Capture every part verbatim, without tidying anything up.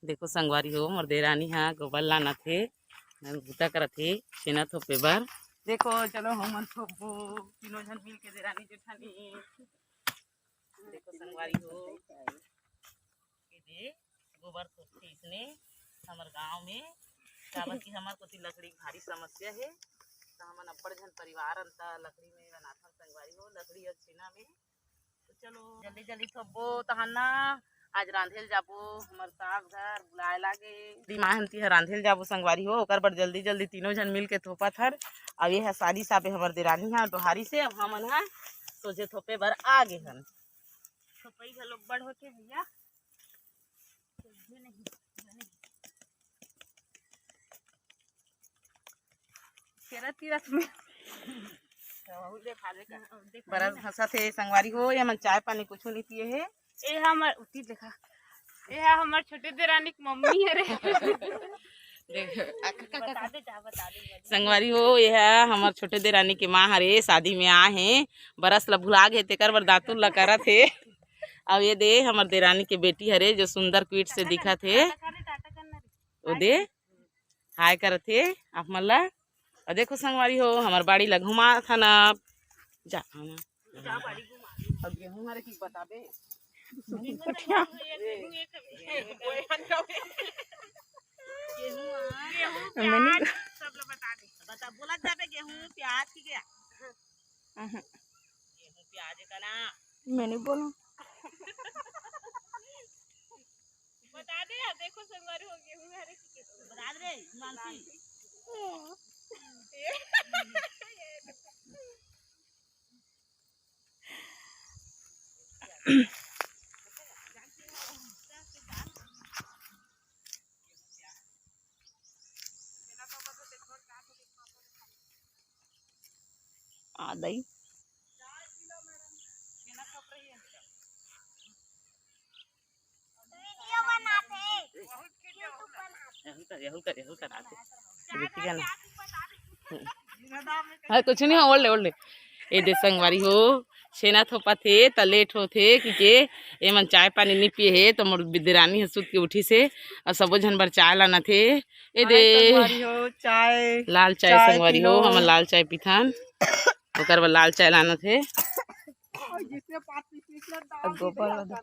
देखो संगवारी हो, मोर देरानी हा गोबर लानत हे, बुता करत हे छेना थोपे बर। देखो, चलो हमन थोपबो, तीनों झन मिल के, देरानी जेठानी। देखो संगवारी हो, ये दे गोबर थोपथे इसने हमर गांव में, काबर कि हमर कोती लकड़ी के भारी समस्या हे, त हमन अब्बड़ झन परिवार अंता लकड़ी में बनाथन संगवारी हो, लकड़ी अउ छेना में। तो चलो जल्दी जल्दी थोपबो, तहां ना आज रांधे ल जाबो, हमर सास घर बुलाए लागे। दिमाग हंती ह रांधे ल जाबो संगवारी हो, ओकर बर जल्दी जल्दी तीनों झन मिल के थोपत हन। अब ये ह साली साबे हमर देरानी ह डोहारी से, अब हमन ह सोझे थोपे बर आ गे हन। थोपई घलो बड़ होथे भैया। केरा तीरथ में। बरस घसत हे संगवारी हो, ये मन चाय पानी कुछु नहीं पिए हे। ए हमर उती देखा, ए हा हमर छोटे देरानी के मम्मी हरे। देख, बता दे, जा बता दे। संगवारी हो, ये हा हमर छोटे देरानी के माँ हरे, शादी में आए हे, बरस ला भुला गे, तेकर बर दातुर ला करत हे। अब ये दे हमर देरानी के बेटी हरे, जो सुंदर क्यूट से दिखत हे। टाटा कर रे, टाटा करना रे। ओ दे, हाय करत हे आप मन ला। अउ देखो संगवारी हो, हमर बाड़ी ला घुमात हन अब। जा, हाँ। जा बाड़ी घुमा। अब गेहूं हरे की बताबे? गेहूं, गेहूं, मैंने प्याज, सब ला बता दे। बता, बोला जाबे गेहूं, प्याज की क्या? अहं। गेहूं, प्याज का ना। मैंने बोला। बता दे यार, देखो संगवारी हो गेहूं हरे की के। बता दे रे, हिमांशी। आ दई। हाँ, कुछ नहीं, ओढ़ ले, ओढ़ ले। ए दे संगवारी हो, छेना थोपत हे त लेट होथे कि के, एमन चाय पानी नहीं पिए हे, त मोर देरानी ह सुत के उठिस हे, अउ सबो झन बर चाय लानत हे। ए दे। हाय संगवारी हो, चाय। लाल चाय चाय संगवारी हो, पीलो। हमन लाल चाय पीथन, ओकर बर लाल चाय लानत हे। अब गोबर ला दे।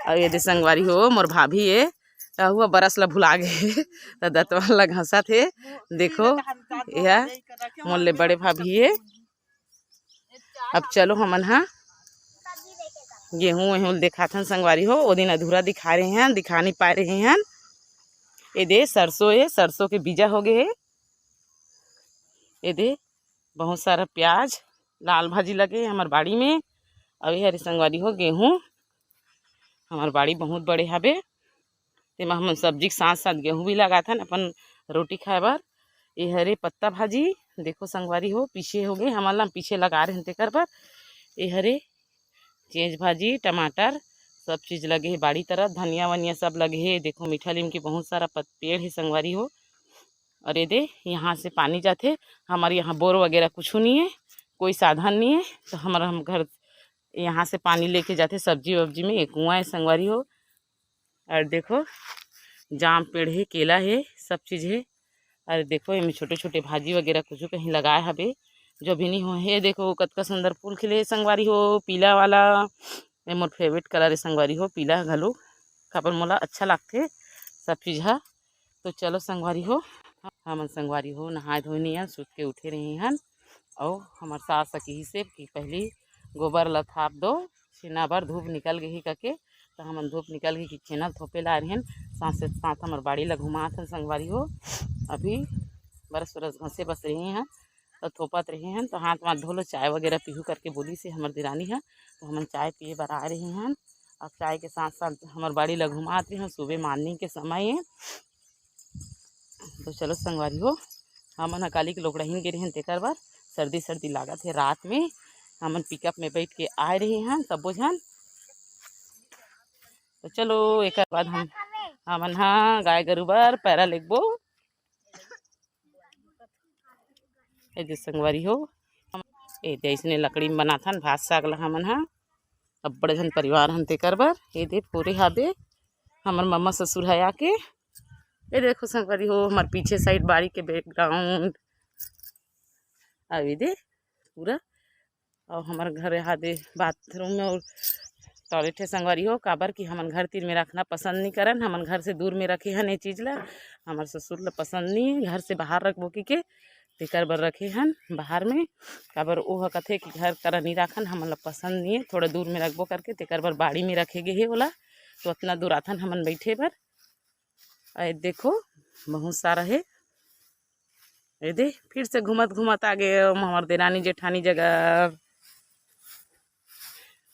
अब ये दे संगवारी हो, मोर भाभी ए, त हुआ बरस ला भुला गे, त दतवन ला घसत हे। देखो, यह मोर ले बड़े भाभी ए। अब चलो हमन हा गेहूं वेहूं देखाथन संगवारी हो, ओ दिन अधूरा दिखा रहे हन, दिखा नहीं पाए रहे हन। ए दे सरसों ए, सरसों के बीजा हो गे हे। ए दे बहुत सारा प्याज, लाल भाजी लगे हे हमर बाड़ी में। अउ ए हरे संगवारी हो गेहूं, हमर बाड़ी बहुत बड़े हाबे, तेमा हमन सब्जी के साथ साथ गेहूं भी लगाथन अपन रोटी खाए बर। ए हरे पत्ता भाजी, देखो संगवारी हो पीछे हो गे, हमन ला पीछे लगा रहे तेकर बर। ए हरे चेंज भाजी, टमाटर, सब चीज लगे हे बाड़ी तरफ, धनिया वनिया सब लगे हे। देखो मीठा लीम के बहुत सारा पत-, पेड़ हे संगवारी हो। अउ ए दे, यहाँ से पानी जाथे। हमर यहाँ बोर वगैरह कुछु नहीं है, कोई साधन नहीं है, तो हमर, हम घर यहाँ से पानी लेके जाथे सब्जी वब्जी में। एक कुआं है संगवारी हो। अउ देखो, जाम पेड़ है, केला है, सब चीज है। अउ देखो, एमे छोटे छोटे भाजी वगैरह कुछु कहीं लगाए हबे, जो भी नहीं हो हे। देखो, कतका सुंदर फूल खिले हे संगवारी हो, पीला वाला। ए मोर favourite colour है संगवारी हो, पीला घलो। काबर मोला अच्छा लागथे सब चीज हा। तो चलो संगवारी हो, हमन संगवारी हो नहाए धोए नइ हन, सुत के उठे रहे हन। अउ हमर सास ह किहिस हे कि पहली गोबर ल थाप दो, छेना बर धूप निकल गे हे कके। तो हमन धूप निकल गे कि छेना ल थोपे ला रहे हन, साथ से साथ हमर बाड़ी ल घुमात हन संगवारी हो। अभी बरस उरस घसे बस रहे हन, तो थोपत रहे हन, तो हाथ वाथ धो लो, चाय वगैरह पीहू करके बोलिस हे हमर देरानी ह। तो हमन चाय पिए बर आए रहे हन। अब चाय के साथ साथ हमर बाड़ी ल घुमात रहे हन, सुबह morning के समय ए। तो चलो संगवारी हो, हमन ह काली के लोकड़ाहीन गे रहेन, तेकर बर सर्दी सर्दी लागत हे। रात में हमन pickup में बैठ के आए रहे हन सबो झन। तो चलो, एकर बाद हम, हमन ह गाय गरु बर पैरा लेगबो। ए दे संगवारी हो, ए दे अइसने लकड़ी में बनाथन भात साग ला हमन ह। अब्बड़ झन परिवार हन तेकर बर। ए दे पूरे हाबे, हमर मम्मा ससुर ह आके। ये देखो संगवारी हो, हमर पीछे साइड बाड़ी के बैकग्राउंड। अभी दे पूरा। और हमर घर यहाँ दे बाथरूम में और टॉयलेट है संगवारी हो, काबर कि हमन घर तीर में रखना पसंद नहीं करन। हमन घर से दूर में रखे हन ये चीज ला। हमर ससुर ला पसंद नहीं है घर से बाहर रखबो की के, तेकर बर रखे हन बाहर में। काबर ओह कथे कि घर करा नहीं राखन, हमन ला पसंद नहीं है, थोड़ा दूर में रखबो करके, तेकर बर बाड़ी में रखे गे हे ओला। तो उतना दूर आथन हमन बैठे बर। अरे देखो, बहुत सारा है। ये दे, फिर से घूमत घूमत आ गए हम हमर देरानी जेठानी जगह।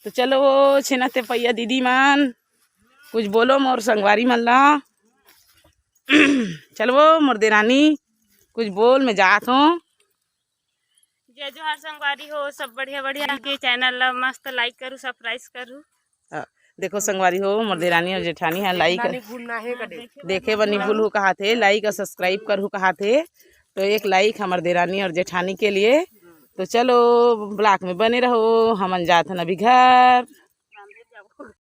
तो चलो वो छेना ते पैया दीदी मन, कुछ बोलो मोर संगवारी मन ला। चलो वो मोर देरानी, कुछ बोल, मैं जात हूँ। जय जोहार संगवारी हो, सब बढ़िया बढ़िया के चैनल ला मस्त लाइक करू, सब्सक्राइब करू। देखो संगवारी हो, मोर देरानी और जेठानी है, लाइक देखे बर नहीं भूलू कहा थे, लाइक और सब्सक्राइब करू कहा थे। तो एक लाइक हमर देरानी और जेठानी के लिए। तो चलो ब्लॉग में बने रहो, हमन जात हन अभी घर।